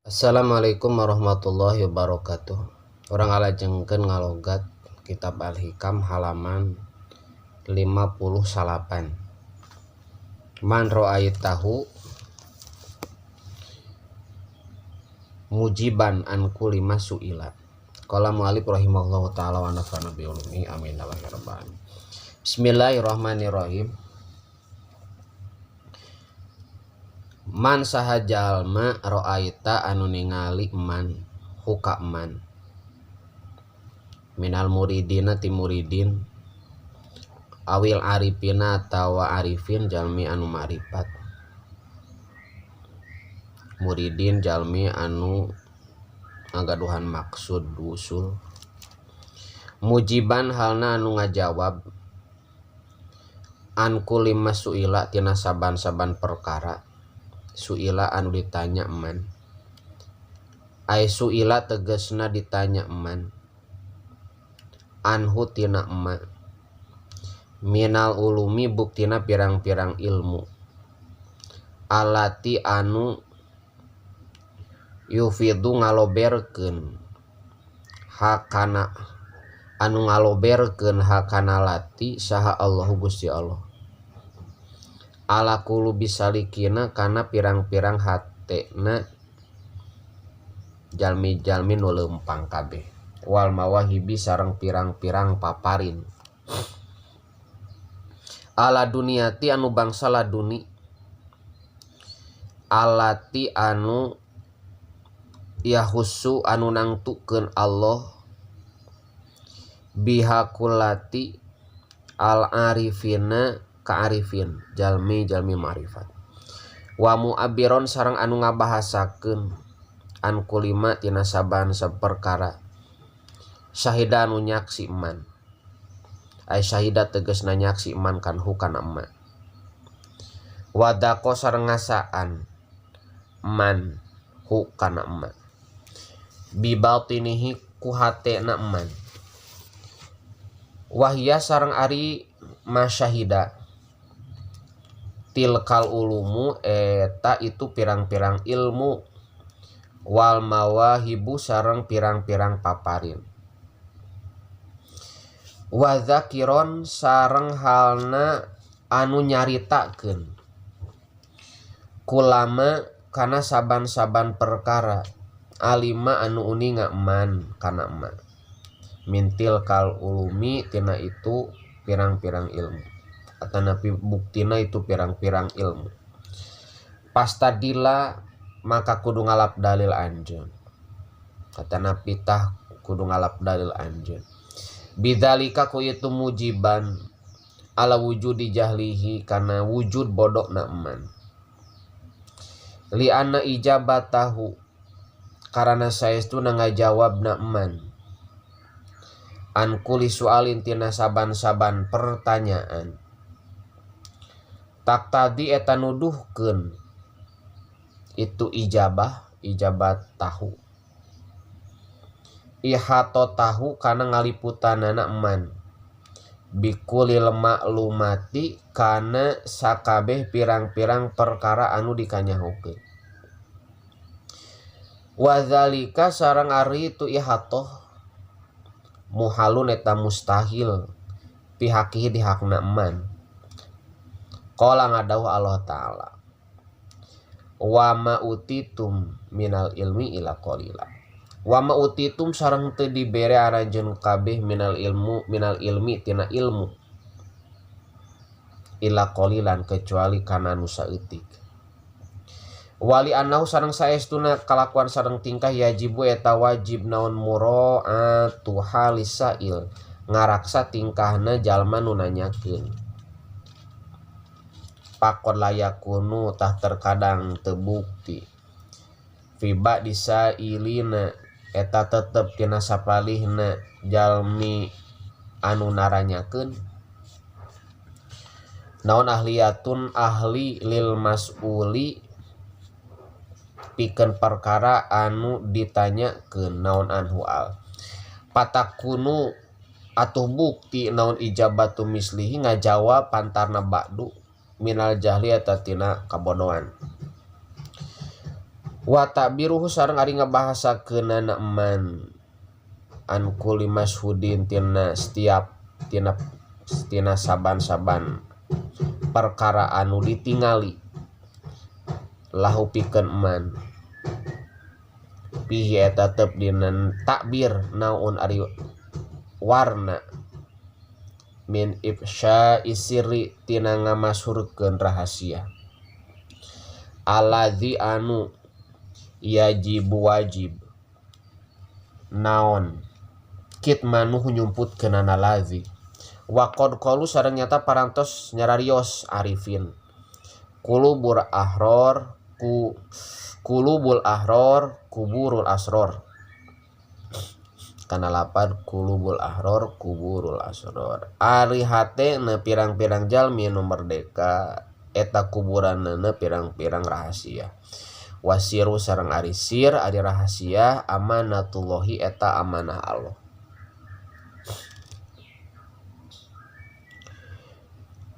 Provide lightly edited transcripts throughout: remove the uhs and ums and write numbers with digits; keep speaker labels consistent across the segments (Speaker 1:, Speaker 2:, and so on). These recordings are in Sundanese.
Speaker 1: Assalamualaikum warahmatullahi wabarakatuh. Urang ngalajengkeun ngalogat Kitab Al-Hikam halaman 59. Man ra'aitahu mujiban an kulli ma su'ila. Qala mu'allif rahimahullahu taala wa nafa'ana bi ulumihi amin ya rabbal alamin. Bismillahirrahmanirrahim. Man saha jalma ra'aita anu ningali man huka man minal muridina ti muridin awil arifina atawa arifin jalmi anu ma'rifat, muridin jalmi anu ngagaduhan maksud wusul, mujiban halna anu ngajawab an kulli masuila tina saban-saban perkara suila anu ditanya man, ay suila tegesna ditanya man anhu tina emak minal ulumi buktina pirang-pirang ilmu alati anu yufidu ngaloberkeun hakana anu ngaloberkeun hakana lati saha Allahu Gusti Allah ala qulubi salikina kana pirang-pirang hatena jalmi-jalmi nu leumpang kabeh wal mawahibi sareng pirang-pirang paparin ala duniati anu bangsa laduni alati anu yahusu anu nangtukeun Allah bihakulati al arifina kaarifin jalmi-jalmi ma'rifat wa mu'abiron sareng anu ngabahasakeun an kulima tina saban saperkara syahida anu nyaksi man ay syahida tegasna nyaksi man kan hukana emak wadako sareng ngasaan man hukana emak bibatinihi ku hatena man wahya sareng ari masyahida tilkal ulumu eta itu pirang-pirang ilmu wal mawahibu sareng pirang-pirang paparin wa dzakiron sareng halna anu nyaritakeun kulama kana saban-saban perkara alima anu uninga man kana ma mintil kal ulumi tina itu pirang-pirang ilmu atanapi buktina itu pirang-pirang ilmu pastadila maka kudu ngalap dalil anjeun atanapi tah kudu ngalap dalil anjeun bidzalika ku itu mujiban ala wujudi jahlihi kana wujud bodokna man li anna ijabatahu karana saestuna ngajawabna man an kulli sualin tina saban-saban pertanyaan tak tadi eta nuduhkeun itu ijabah ijabat tahu ihato tahu kana ngaliputanana man bikulil maklumati kana sakabeh pirang-pirang perkara anu dikanyahokeun wadzalika sareng ari itu ihatoh muhalun eta mustahil pihakihi dihakna man qala ngadawuh Allah Ta'ala wa ma utitum minal ilmi ila qalila wa ma utitum sareng teu dibere aranjeun kabeh minal ilmu minal ilmi tina ilmu ila qalilan kecuali kana nu saeutik wali annahu sareng saestuna kalakuan sareng tingkah yajibu eta wajib naon mura'atu halisail ngaraksa tingkahna jalma nu nanyakeun pakon layakunu tah terkadang tebukti fiba disailina eta tetep tina sapalihna jalmi anu naranyakeun naon ahliyatun ahli lil mas'uli pikeun perkara anu ditanyakeun naon anhu al patakunu atuh bukti naon ijabatu mislihi ngajawab pantarna ba'du minal jahli eta tina kabodohan. Wa ta'biruhu sareng ari ngabahasakeunana man an kulli mashhudin tina setiap tina tina saban-saban perkara anu ditingali lahu pikeun man fihi eta tetep dina takbir naon ari warna min ifsya'i sirri tina ngamasyhurkeun rahasia alladzi anu yajibu wajib naon kitmanuhu nyumputkeunana ladzi wa qad qalu sareng nyata parantos nyararios arifin qulubur ahror ku qulubul ahror kuburul asror kana lapad qulubul ahror kuburul asror ari hate na pirang-pirang jalmi nu merdeka eta kuburanana pirang-pirang rahasia wasiru sareng ari sir ari rahasia amanatullahi eta amanah Allah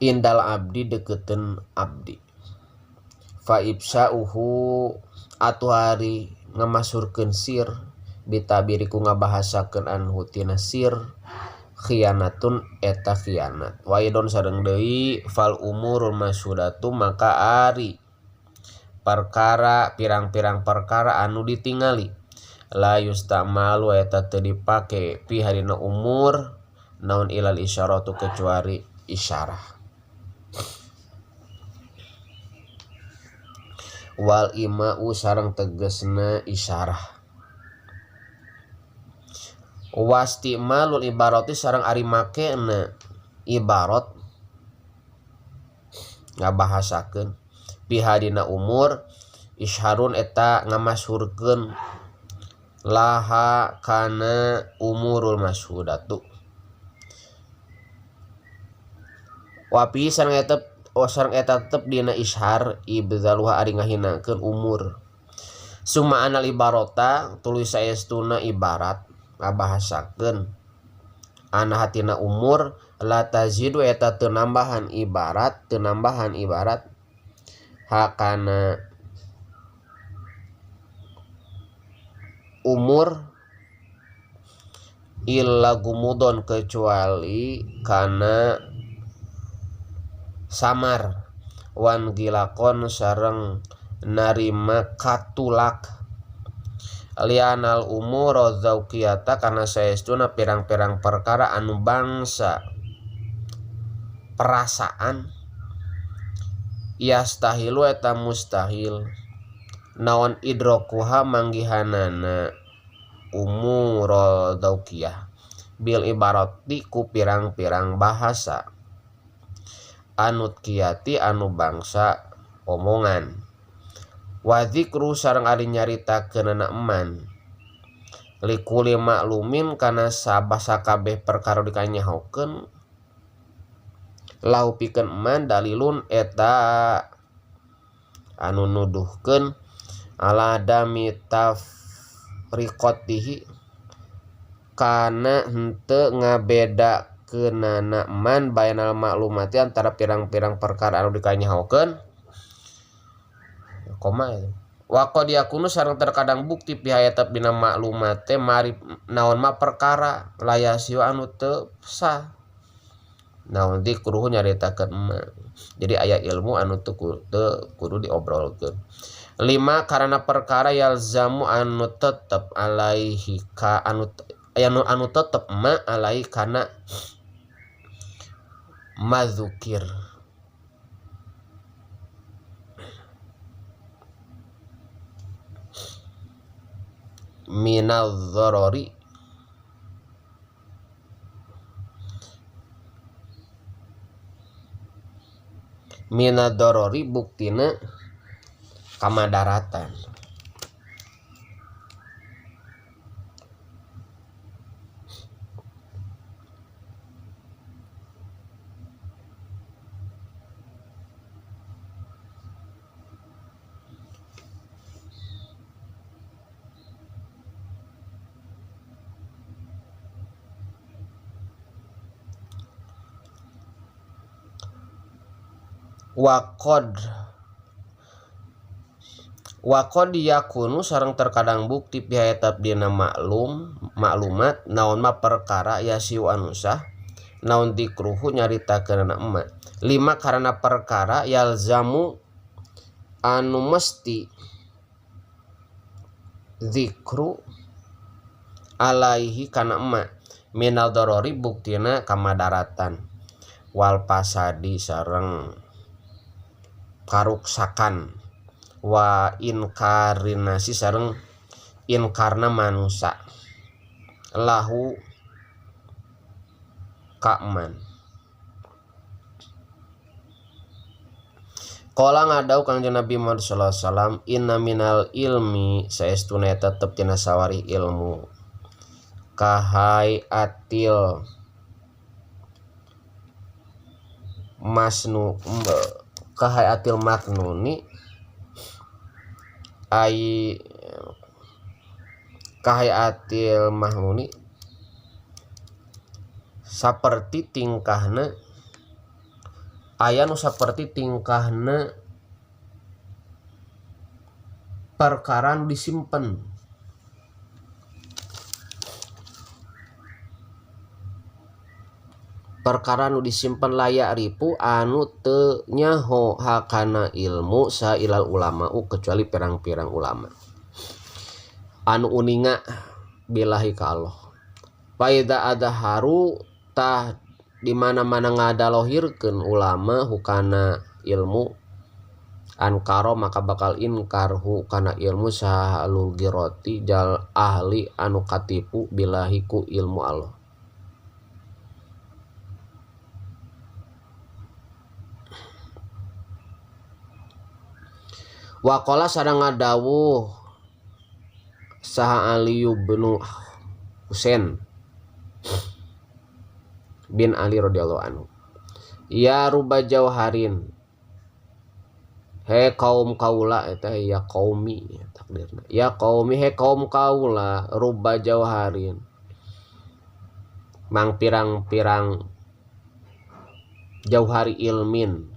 Speaker 1: indal abdi deketeun abdi fa ifsa'uhu atuh ari ngamasurkeun sir bitabiriku ngabahasakeun anhu tina sir khianatun eta khianat waidon sareng deui fal umurul masyhudatu maka ari perkara pirang-pirang perkara anu ditingali la yustamalu eta teu dipake fi harina umur naon ilal isyaratu kecuali isyarah wal ima'u sareng tegesna isyarah wastimalul ibarati sareng ari makena ibarat ngabahasakeun pihadina umur isharun eta ngamasyhurkeun laha kana umurul masyhudatu wapi sareng eta sareng eta tetep dina ishar ibzaluha ari ngahinakeun umur summa anal ibarata tuluy saestuna ibarat ngabahasakeun ana hatina umur la tazidu eta teu nambahan ibarat hakana umur illa gumudon kecuali kana samar wan gilakon sareng narima katulak lianal umur zauqiyata kana saestuna pirang-pirang perkara anu bangsa perasaan yastahilu eta mustahil naon idrokuha manggihanana umur zauqiyah bil ibarati ku pirang-pirang bahasa anut kiati anu bangsa omongan wa zikru sareng ari nyaritakeunana eman likuli maklumin kana sabasakabeh perkara dikanyahokeun lau pikeun eman dalilun eta anu nuduhkeun ala dami tafriqatihi kana henteu ngabedakeunana eman bainal maklumati antara pirang-pirang perkara anu dikanyahokeun koma itu wa qad yakunu sareng terkadang bukti pihayatep dina maklumat teh mari naon ma perkara layasiu anu teu sah naon dikruhu nyaritakeun emak. Jadi aya ilmu anu teu kudu diobrolkeun lima karena perkara yalzamu anu tetep alaihi ka anu anu tetep ma alaihi kana madzukir minadz dzarari minadorori buktina kamadaratan wa qad Wa qad yakunu sareng terkadang bukti piha eta dina maklum maklumat naon ma perkara yasiu anu sah naon dikruhu nyaritakeunana emak lima karena perkara yalzamu anu mesti zikru alaihi kana emak minal dorori buktina kamadaratan wal fasadi sareng karuksakan wa inkarinasi sareng inkarna manusa lahu ka'man. Qala ngadau Kangjeng Nabi Muhammad sallallahu alaihi wasallam inna minal ilmi saestuna eta tetep tina sawarih ilmu kahai atil masnu kahai atil maknuni ai kahayatil mahnuni saperti tingkahna aya nu saperti tingkahna perkara nu disimpen perkara nu disimpen layak ripu anu teu nyaho hakana ilmu sailal ulama'u kecuali pirang-pirang ulama anu uninga billahi ka Allah. Faida adharu tah di mana-mana ngadalohirkeun ulama hukana ilmu ankaro maka bakal inkarhu kana ilmu sahalul giroti jal ahli anu katipu billahi ku ilmu Allah. Waqala sareng ngadawuh saha Ali bin Husain bin Ali radhiyallahu anhu, ya ruba jauharin, he kaum kaula, eta ya qaumi takdirna, ya qaumi he kaum kaula, ruba jauharin mang pirang-pirang jauhari ilmin,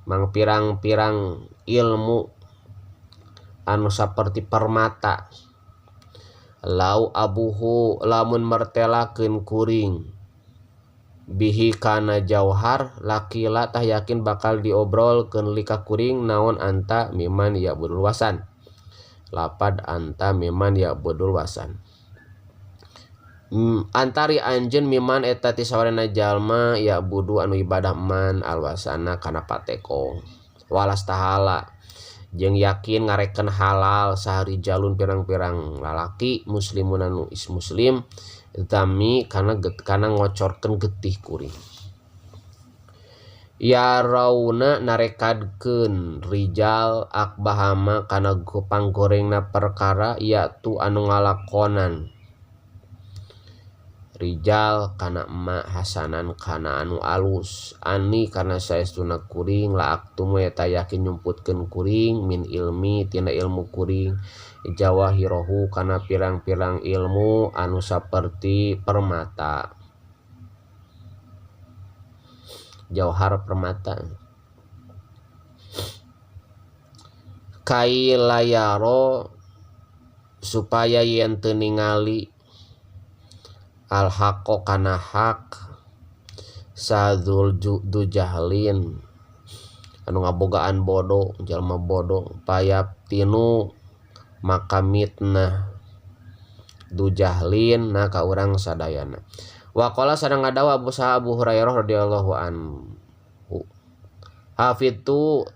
Speaker 1: mang pirang-pirang ilmu anu saperti permata, lau abuhu lamun mertelakeun kuring bihi kana jauhar lakila tah yakin bakal diobrolkeun lika kuring naon anta miman ya budul wasan, lapad anta miman ya budul wasan. Antari anjeun miman eta ti sawarena jalma ya budu anu ibadah man alwasana kana pateko walas tahala jeung yakin ngareken halal sahari jalun pirang-pirang lalaki muslimun anu is muslim tami kana kana ngocorkeun getih kuring. Ya rauna narekadkeun rijal akbahama kana panggorengna perkara yaitu anu ngalakonan rijal kana emak hasanan kana anu alus ani kana saestuna kuring la aktumu eta yakin nyumputkeun kuring min ilmi tina ilmu kuring jawahirohu kana pirang-pirang ilmu anu saperti permata jauhar permata kai layaro supaya yen teu ningali al haqqo kana hak sadzul dujahlin anu ngabogaan bodoh jalma bodoh payaptinu maka mitnah dujahlin na ka urang sadayana. Waqala sareng ngadawa Abu Sa'ab Abu Hurairah radhiyallahu anhu hafitu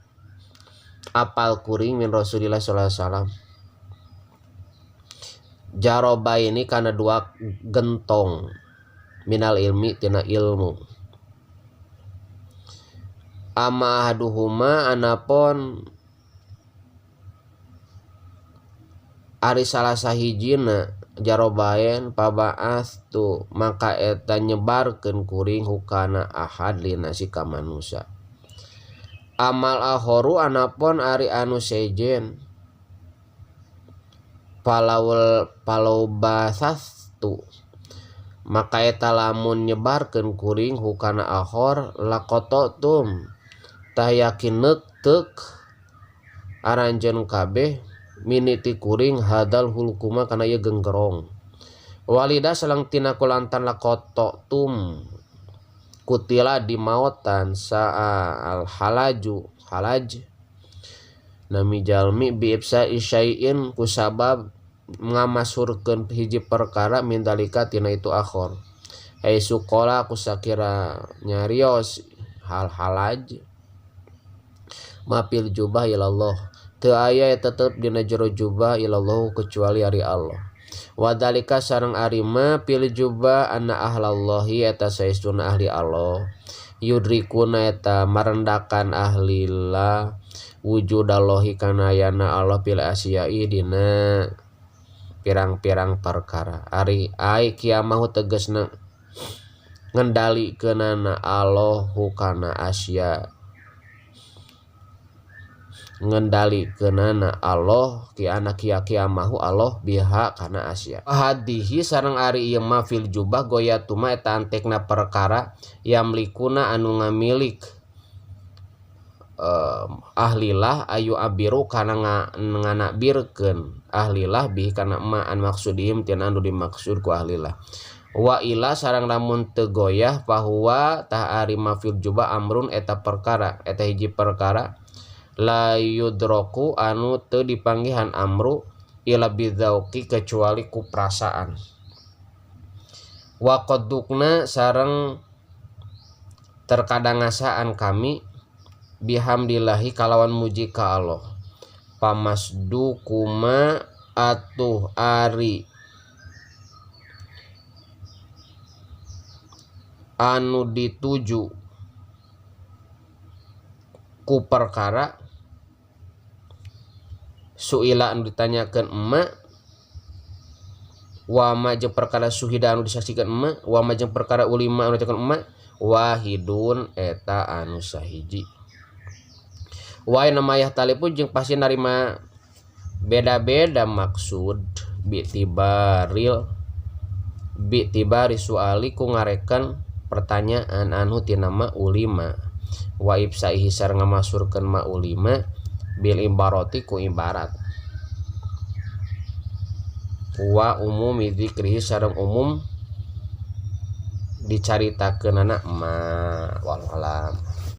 Speaker 1: apal kuring min Rasulillah sallallahu alaihi wasallam jaroba ini karena dua gentong minal ilmi tina ilmu ama ahaduhuma anapon ari salah sahijina jarobaen pabaas tu maka eta nyebarkeun kuring hukana ahad linasi ka manusa amal ahoru anapon ari anu sejen palawul palau basastu maka eta lamun nyebarkeun kuring hukana ahor lakoto tum tah yakin neuk teuk Aranjeun kabeh miniti kuring hadal hulkuma kana ieu genggerong. Walida salang tina kulantan lakoto tum kutila dimaotan saa al halaju halaj nami jalmi biibsa isyai'in kusabab ngamasurkeun hiji perkara min dalika tina itu akhor. Ai suqala kusakira nyarios hal halaj mapil jubah ilallah teu aya tetep dina jero jubah ilallahu kecuali ari Allah. Wadalika sareng ari ma pil jubah anna ahlallahi eta saestuna ahli Allah yudrikuna eta marendakan ahlillah wujudallahi kana ayana Allah fil asyai dina pirang-pirang perkara. Ari ai kiamahu tegasna ngendalikeunana Allahu kana asya, ngendalikeunana Allah kiana kia kiamahu Allah biha kana asya. Hadihi sareng ari ieu ma fil jubah goyatuma eta antekna perkara yamlikuna anu ngamilik ahlilah ayu abiru kana nganakbirkeun ahlilah bihi kana ma an maksudihim tina anu dimaksud ku ahlilah. Wa ila sareng lamun teu goyah fahuwa tah ari ma fil jubah amrun eta perkara eta hiji perkara la yudroku anu teu dipanggihan amru ila bidzauqi kecuali ku perasaan. Wa qaddukna sareng terkadang ngasaan kami bihamdillahi kalawan muji ka Allah. Pamasdukuma atuh ari anu dituju ku perkara suila anu ditanyakeun emak wa ma jeung perkara suhida anu disaksikeun emak wa ma jeung perkara ulima anu ditanyakeun emak wahidun eta anu sahiji. Wa nama yahtalifu jeung pasti narima beda-beda maksud bi'tibari suali ku ngarekan pertanyaan anu tina ma ulima wa ibsaihi sareng ngamasurkeun ma ulima bil ibarati ku ibarat wa umumi dzikrihi sareng umum dicaritakeunana ma wallahu alam.